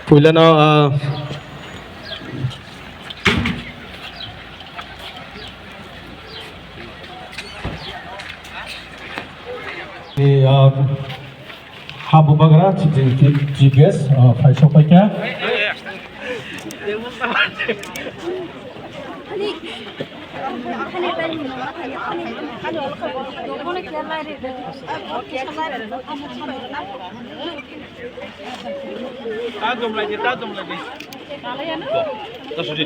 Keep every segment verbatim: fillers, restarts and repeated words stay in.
Puilano, ah, ni, ah, ha bubagra, chief, chief, chief guest, ah, phai sok paikha. Ta dum lai di, ta dum lai di. Ta sudi.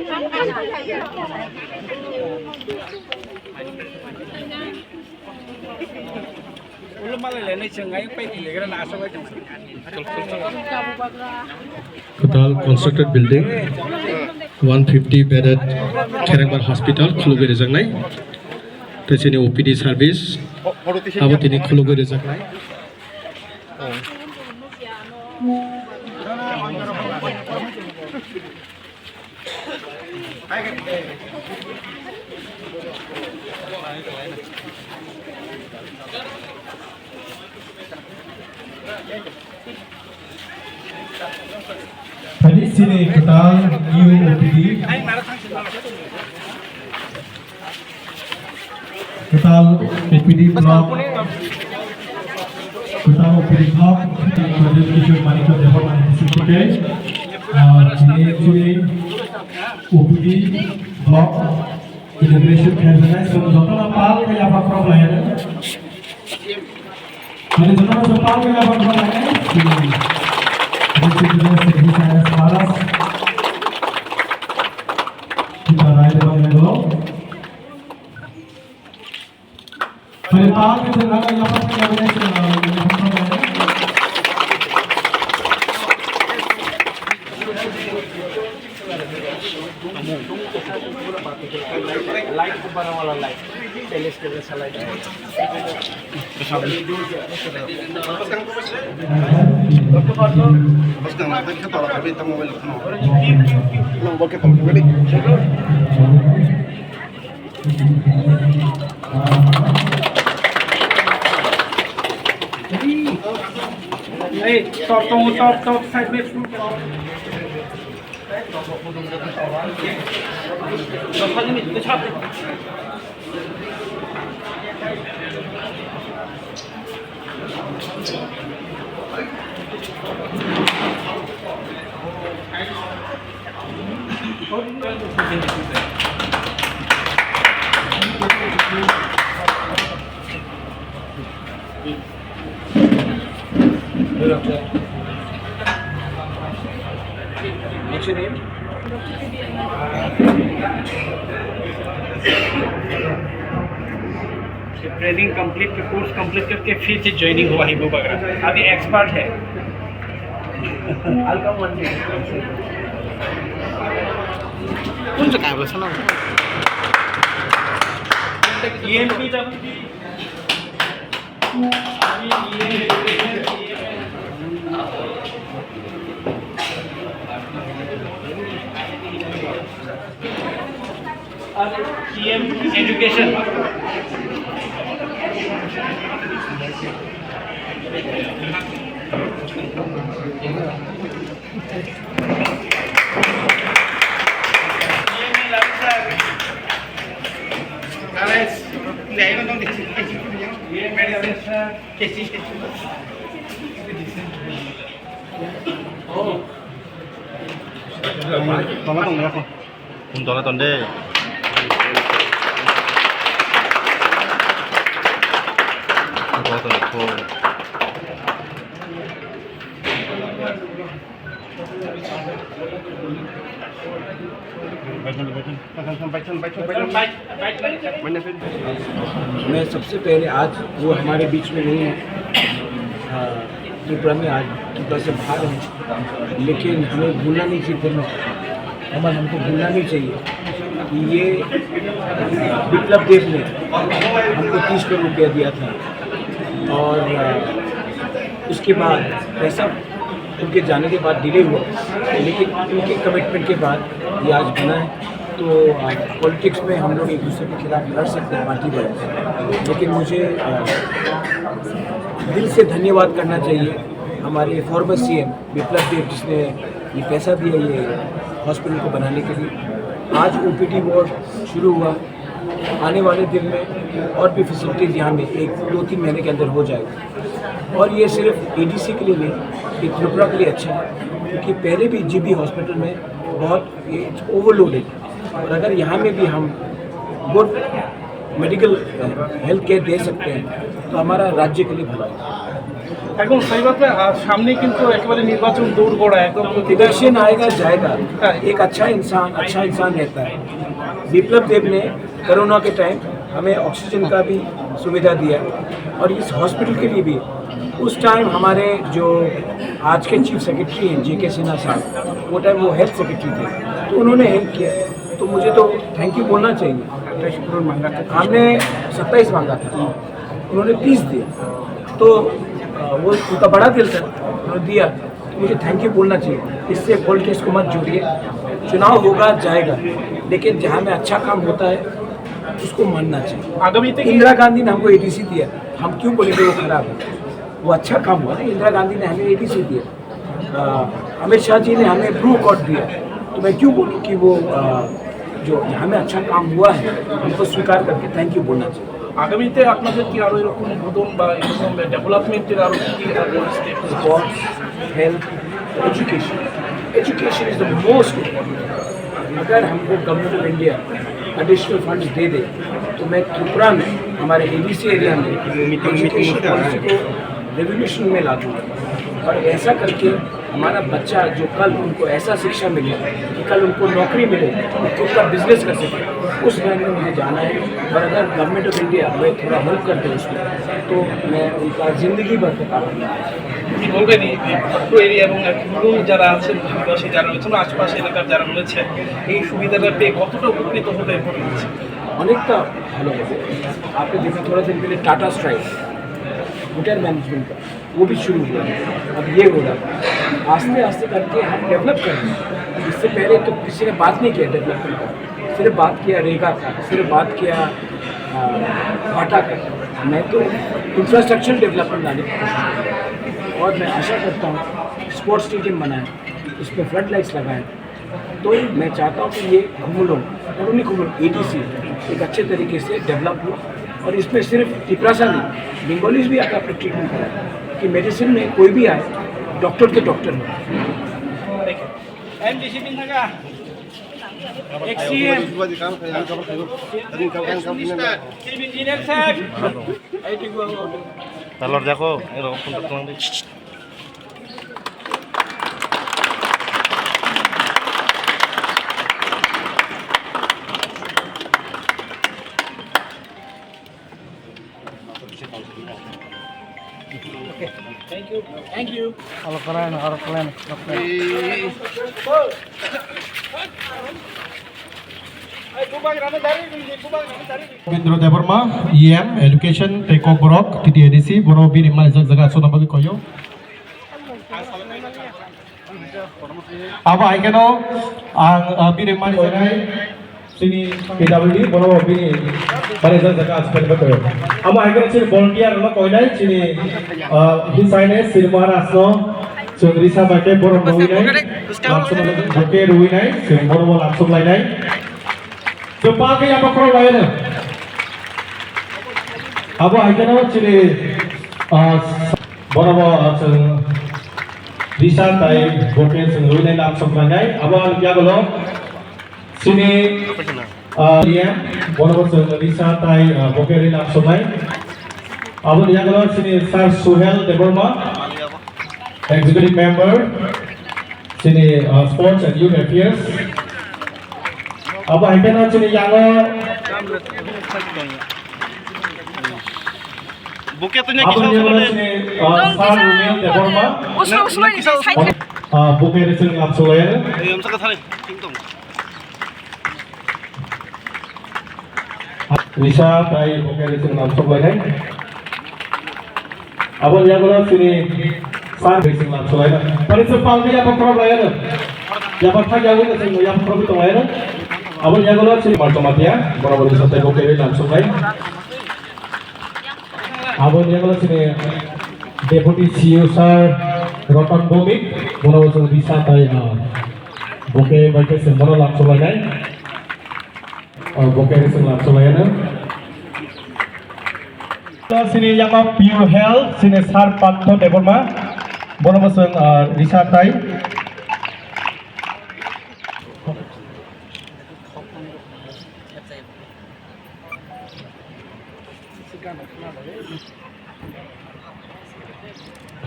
Kwtal constructed building, one fifty bedded Kherengbar Hospital khulugwi rijaknai. Tei chini O P D service abo tini khulugwi rijaknai. Tadi sini kwtal new O P D. Kwtal O P D block, kwtal O P D block, Pradyot Kishore Manikya Debbarma Institute, ah, chini chini O P D block inauguration khlaijaknai, so jotono pal khe yapha khorok lai ano. Mane jotono so pal khe yapha khorok lai ano. Chini District Leader Sri Cyrus Maharaj, Tipa Rai Debbarma Golok. Hey, top, top, top, top, side में shoot करो। What's your name? Training complete, course complete करके फिर से ज्वाइनिंग हुआ है बुबागरा। अभी एक्सपर्ट है। कुन चाहिँ कहाँबाट छ न? इएमपी त अब PM education. Toma, toma, ya. Kung tona tonde. Kung tona tonde ko. मैं सबसे पहले, आज वो हमारे बीच में नहीं है, आ, त्रिपुरा में, आज त्रिपुरा से बाहर हैं, लेकिन हमें भूलना नहीं चाहिए, हमारे, हमको भूलना नहीं चाहिए कि ये विप्लव देव ने हमको तीस करोड़ रुपया दिया था और, आ, उसके बाद पैसा उनके जाने के बाद डिले हुआ, लेकिन उनके कमिटमेंट के बाद ये आज बना है। तो पॉलिटिक्स में हम लोग एक दूसरे के खिलाफ लड़ सकते हैं, पार्टी वाइज, लेकिन मुझे अ, दिल से धन्यवाद करना चाहिए हमारे फॉर्मर सीएम विप्लव देव, जिसने ये पैसा दिया ये हॉस्पिटल को बनाने के लिए। आज ओपीडी वार्ड शुरू हुआ, आने वाले दिन में और भी फैसिलिटीज यहाँ में एक दो तीन महीने के अंदर हो जाएगा। और ये सिर्फ एडीसी के लिए नहीं, ये त्रिपुरा के लिए अच्छा है, क्योंकि पहले भी जीबी हॉस्पिटल में बहुत ओवरलोडेड, और अगर यहाँ में भी हम गुड मेडिकल हेल्थ केयर दे सकते हैं तो हमारा राज्य के लिए भला है। এখন সেই ব্যাপারে আহ, সামনে কিন্তু একেবারে নির্বাচন দৌড় গড়া একদম প্রতি इलेक्शन आएगा जाएगा, एक अच्छा इंसान अच्छा इंसान रहता है। विप्लव देव ने कोरोना के टाइम हमें ऑक्सीजन का भी सुविधा दिया, और इस हॉस्पिटल के लिए भी। उस टाइम हमारे जो आज के चीफ सेक्रेटरी हैं जेके सिन्हा साहब, वो टाइम वो हेल्थ सेक्रेटरी थे, तो उन्होंने हेल्प किया। तो मुझे तो थैंक यू बोलना चाहिए। हमने सत्ताईस मांगा था, उन्होंने तीस दिया, तो अ, वो उनका बड़ा दिल था, उन्होंने दिया। तो मुझे थैंक यू बोलना चाहिए। इससे पॉलिटिक्स को मत जोड़िए। चुनाव होगा जाएगा, लेकिन जहाँ में अच्छा काम होता है उसको मानना चाहिए। আগামীতে কি इंदिरा गांधी ने हमको एडीसी दिया, हम क्यों बोलेंगे वो खराब है? वो अच्छा काम हुआ ना, इंदिरा गांधी ने हमें एडीसी दिया। अ, अमित शाह जी ने हमें ब्रू कॉट दिया, तो मैं क्यों बोलूँ कि वो अ, जो हमें अच्छा काम हुआ है, हमको स्वीकार करके थैंक यू बोलना चाहिए। আগামীতে আপনাদের কি আরো এরকম উদ্বোধন বা এরকম ডেভেলপমেন্টের আরো কি কি step? Sports, health, education. Education is the most important. अगर हमको government of India additional funds दे दे, तो मैं त्रिपुरा में, हमारे एडीसी एरिया में एजुकेशन पॉलिसी को रेवोल्यूशन में ला दूंगा, और ऐसा करके हमारा बच्चा जो कल उनको ऐसा शिक्षा मिले कि कल उनको नौकरी मिले, वो खुद का बिजनेस कर सके, उस लाइन में मुझे जाना है। और अगर गवर्नमेंट ऑफ इंडिया हमें थोड़ा हेल्प कर दे उसमें, तो मैं उनका ज़िंदगी भर का काम কি বলবেন এই অত্র এরিয়া এবং পুরনো যারা আছেন ভারতবাসী যারা রয়েছেন আশপাশ এলাকার যারা রয়েছে এই সুবিধাটা পেয়ে কতটা উপকৃত হবে মনে হচ্ছে? অনেকটা ভালো হবে। आपने देखा थोड़ा दिन पहले टाटा स्ट्राइक, होटल मैनेजमेंट का, वो भी शुरू हुआ है। अब ये हो रहा है, आस्ते आस्ते करके हम डेवलप कर रहे हैं। इससे पहले तो किसी ने बात नहीं किया डेवलपमेंट का, सिर्फ बात किया रेगा का, सिर्फ बात किया फाटा का। मैं तो इंफ्रास्ट्रक्चर डेवलपमेंट लाने की कोशिश कर रहा हूँ, और मैं आशा करता हूँ स्पोर्ट्स स्टेडियम बनाएं, उस पर फ्लड लाइट्स लगाएं। तो मैं चाहता हूँ कि ये खुमुलुंग, उर्मी खुमुलुंग एडीसी एक अच्छे तरीके से डेवलप हो, और इसमें सिर्फ तिपरासा नहीं, बंगालीज भी आकर अपनी ट्रीटमेंट कराए, कि मेडिसिन में कोई भी आए, डॉक्टर के डॉक्टर हो। Talor jako, ero punta tunang di. Thank you. Thank you. Alo kalian, alo kalian. Bubang rana dari, bubang rana dari. Indra Debbarma, E M, Education, Tekok Borok, T T A D C, Borok bini manijak jaga aswk nang bagwi koyo. Abo hai kheno ang, ah, bini manijak hai chini P W D, Borok bini manijak jaga aswk nang bagwi koyo. Abo hai kheno chini volunteer rokno koinai chini, ah, hisaine chini Maharaj no chwng risa bai khe borok rwinai, lamsok bai khe rwinai, chwng borok bo lamsok lainai. Chwng pal khe yapha khorok lai ano. Abo hai kheno chini, ah, bono bo, ah, chwng risa tai bo khe chwng rwinai lamsok lainai. Abo ang yagulo chini, ah, bono bo chwng risa tai, ah, bo khe rwi lamsoknai. Abo yagulo chini Sir Suhel Debbarma. Executive Member, chini, uh, Sports and Youth Affairs. Abo hai kheno chini yango, Buke tunya abo kisa yango solo de. Chini, uh, Sir Runil Debbarma. Uslo uslo ni side. Uh, buke rwchwng lamsok lai ano. Ayam saka thani. Tingtong. Risa tai buke rwchwng lamsok lainai. Abo yagulo chini Sir rwchwng lamsok lainai. Pari chwng pal khe yapha khorok lai ano. Yapha thak yawi no chwng yapha khorok tong lai ano. Aboni yagulo chini Marto Matia, borok risa tai bokhe rwi lamsoknai. Aboni yagulo chini Deputy C E O sir Ratan Bhowmik, bono bo chwng risa tai, ah, bokhe bai khe chwng bono lamsoklainai. Oh, bokhe chwng lamsoklaiano. Chini yama Pure Health, chini sir Partho Debbarma, bono bo chwng, ah, risa tai.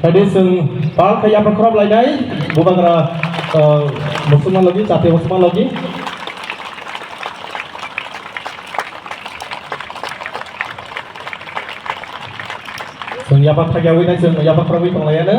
Tadi chwng pal khai yapha khorop lainai, bubagra, eh, musulman logi, jati musulman logi. Chwng yapha thakyawi nai, chwng yapha khorokwi tonglaiya no.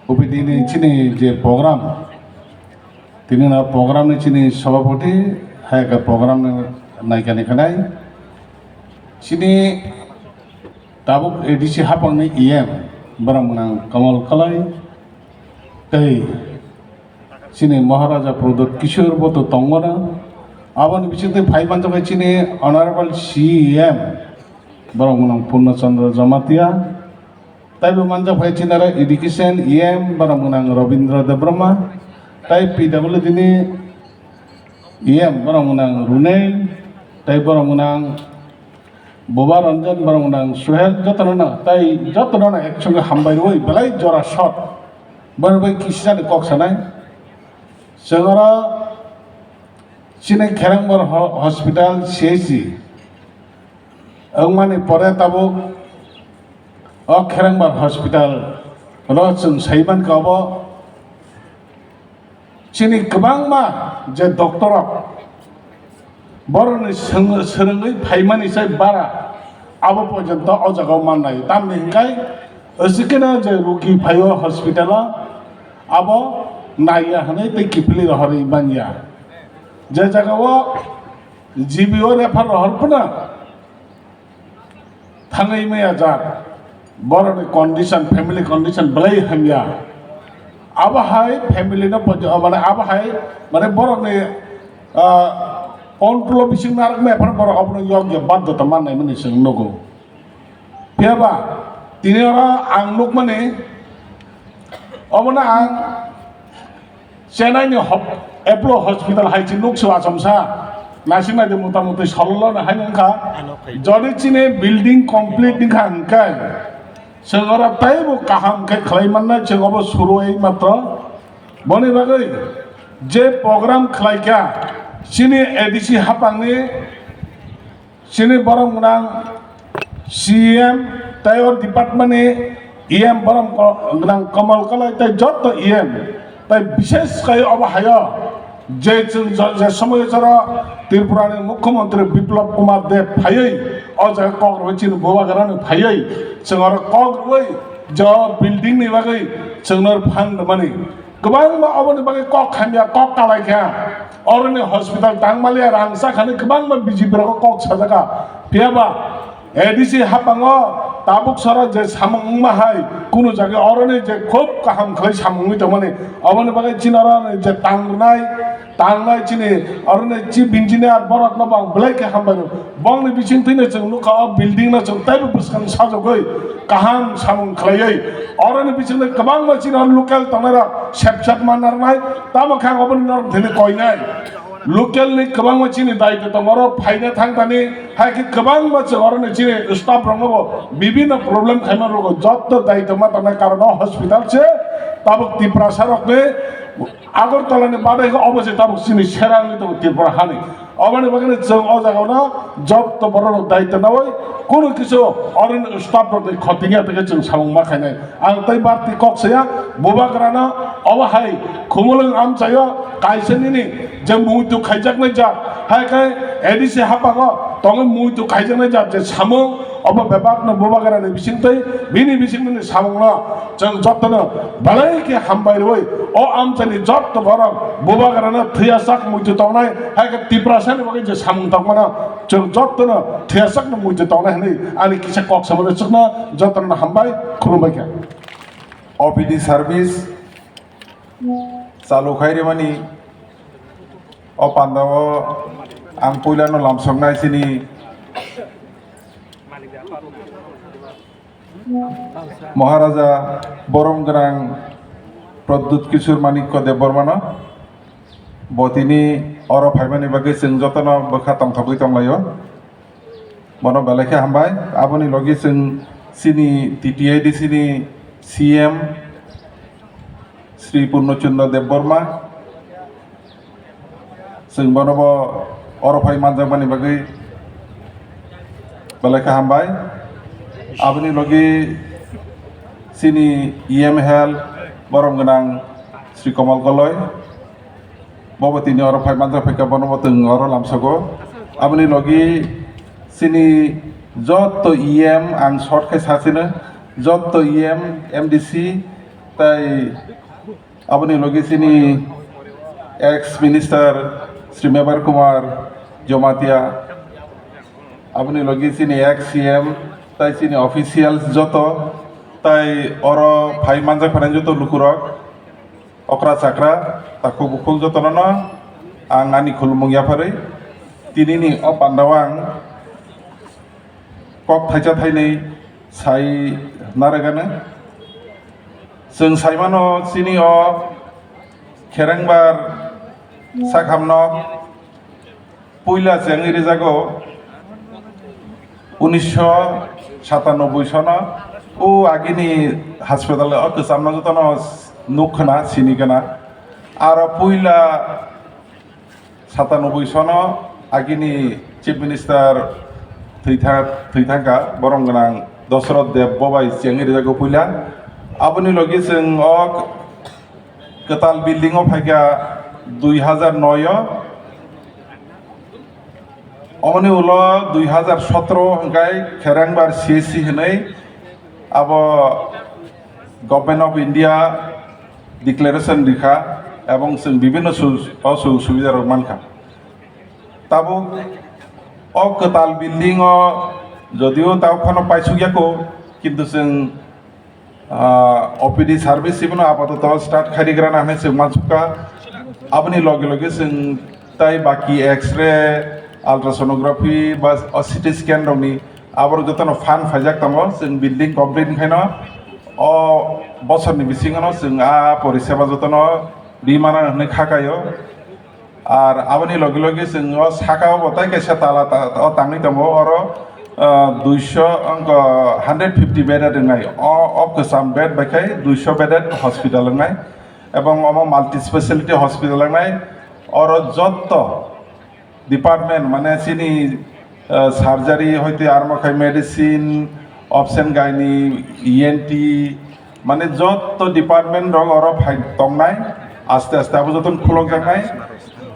Obe dini chini je program, tini na program ni chini sabhapati, hai ka program ni naikani khanai. Chini tabuk A D C hapang ni E M, borok mwnang Kamal Kalai, tei chini Maharaja Pradyot Kishore bo to tongo na. Aboni bisingtwi phai manjak hai chini Honorable C E M, borok mwnang Purna Chandra Jamatia. Taibo manjak phai chini aro Education E M, borok mwnang Rabindra Debbarma. Tai P W D ni E M, borok mwnang Runei. Tai borok mwnang Boba Ranjan, borok mwnang Suhel, jotono no, tai jotono no ek songe hambai rwi belai jora shot. Borok bai kisa ni kok sanai. Chwng oro chini Kherengbar ho-, hospital C H C wngmani pore tabuk o Kherengbar hospital ro chwng sai mankha obo. Chini kwbangma je doctor rok borokni swng-, swrwngwi phaimani sai bara abo porjonto o jaga o mannai. Tamni hinkhai asikeno je rugi phaio hospital o abo naiya hwnwi tei kiphilwi rohorwi manya. Je jaga o G B o refer rohor phano thangwi maya jak. Borokni condition, family condition belai hamya. Abo hai family no poj-, mane abo hai, mane borokni, ah, control o bising narwk maya phano borok abono yokya baddhota mannai mani chwng nugo. Phiya ba tini oro ang nukmani, obono ang Chennai ni hop-, Apollo Hospital hai se nukso achomsa. Naising nai de, mota moti sololo na hai wngkha. Jodi chini building complete wngkha hwnkhe, chwng oro teibo kaham khe khlai mannai, chwng obo suruwi matro. Boni bagwi je program khlaikha, chini A D C hapangni Chini borok gwnang C E M tei o department ni E M borok ko-, gwnang Kamal Kalai tei joto E M tei bishesh kai obo hayo je chwng jo-, je somoy jora Tripura ni Mukhyamantri Biplab Kumar Deb phaiwi o jaga kok rwui chini bubagra no phaiwi chwng oro kok rwui jo building ni bagwi chwng no phan rwmani. Kwbangma oboni bagwi kok hamya, kok kalai kha. Oroni hospital tangmaliya rang chakhani kwbangma B J P rogo kok sajaka. Phiya ba A D C hapango tabuk sora je samung wngma hai, kunu jaga oroni je khub kaham khlai samung wngwi tongmani. Oboni bagwi chini oroni je tangrwnai, tangnai chini oroni chief engineer borokno bo ang belai khe hambai rw. Bongni bising twino chwng nukha o building no chwng teibo bwskang sajagwi kaham samung khlaiwi. Oroni bisingtwi kwbangma chini local tongnairok sep sep ma narwknai, tamo khe ang oboni norok thini koinai. Local ni kwbangma chini daitw tongo, oro phaina thangtani, hai khe kwbangma chwng oroni chini staff rokno bo bibinno problem khaima rwgo, jotto daitw ma tongnai karon o hospital se tabuk Tiprasa rokni Agartala ni badai khe obo se tabuk chini serangwi tongo Tripura hani. Oboni bagwi chwng o jagao no jotto borok rok daityo nawi kunu kisu oroni staff rok ni khoti wngya tei chwng samung ma khainai. Ang tei barti kok saya bubagra no obo hai Khumulwng amchaio kaisa nini je muitu khaijaknai jat hai khe A D C hapango tongwi muitu khaijaknai jat je samung obo bebak no bubagra ni bisingtwi bini bisingtwi ni samung no Chwng jotono belai khe hambai rwui o amchaini jotto borok bubagrano thwiyasak muitu tongnai, hai khe Tiprasani bagwi je samung tangmano chwng jotono thwiyasakno muitu tongnai hwnwi ani kisa kok samani swkno jotono hambai khulumbai kha. O P D service chalu khai rwmani o pandao ang puilano lamsoknai chini Maharaja borom gwnang Pradyut Kishore Manikya Debbarmano bo tini oro phaimani bagwi chwng jotono bwkha tongthogwi tonglaio. Bono belai khe hambai. Aboni logi chwng chini T T A D C ni C M Sri Purnochando Debbarma, chwng bono bo oro phai manjakmani bagwi belai khe hambai. Aboni logi chini E M Health borom gwnang Sri Komal Goloi, bobo tini oro phai manjak phaikha, bono bo chwng oro lamsogo. Aboni logi chini jotto E M, ang short khe sachino, jotto E M, M D C, tai Aboni logi chini ex minister Sri Mebar Kumar Jamatia, aboni logi chini ex C M tai chini officials joto tai oro phai manjak phainai joto lukurok, okra chakra, takhuk bukhuk jotono no ang ani khulumung yapharwi tinini o pandao ang kok thaisa thainwi sai narwgano. Chwng saimano chini o Kherengbar sakhamno puila chengwi rijago unisho satanoboi sono. O agini hospital o kwchamno jotono nuk khna, sini khna. Aro puila satanoboi sono agini Chief Minister thwitha-, thwithangkha borom gwnang Dosroth Deb bobai chengwi rijago puila. Aboni logi chwng o kwtal building o phaikha dui hazar noi o. Omoni ulo dui hazar sotro hwnkhe Kherengbar C S C hwnwi abo Government of India declaration rikha, ebong chwng bibhinno su-, o sujog subida rok mankha. Tabuk o kwtal building o jodio tabuk phano paisuk yako, kintu chwng, ah, O P D service himno apatoto start khairigrana hinwi chwng mansukha. Aboni loge loge chwng tai baki X-ray, ultrasonography ba o C T scan rokni aborok jotono fund phaijak tongo. Chwng building complete wngkhaino o bosorni bisingono chwng a poriseba jotono rimana hinwi kha kaio. Ar aboni logi logi chwng o saka o bo tai kaisa tala ta-, o tangwi tongo, oro, ah, duiso, wngkha hundred fifty bedded wngnai. O, o kwcham bed bai khai duiso bedded hospital wngnai. Ebong omo multi speciality hospital wngnai. Oro jotto department, mane chini, ah, surgery hoite armo khai medicine, obs and gynae, E N T, mane jotto department rok oro phai tongnai, aste aste abo jotono khulokjaknai.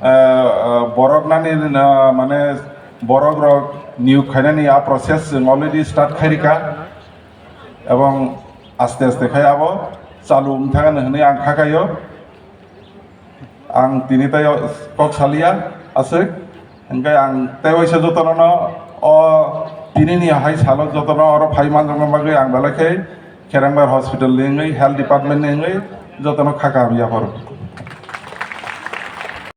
Ah, ah, borok nani, ah, mane borok rok niyok khainani a process chwng already start khairikha, ebong aste aste khai abo chalu wngthangani hinwi ang kha kaio. Ang tini tai kok salia aswk, hwnkhe ang tei waisa jotono no o tinini hai salo jotono oro phai manjakna bagwi ang belai khe Kherengbar hospital ni wngwi, health department ni wngwi jotono kha kaham yapharo.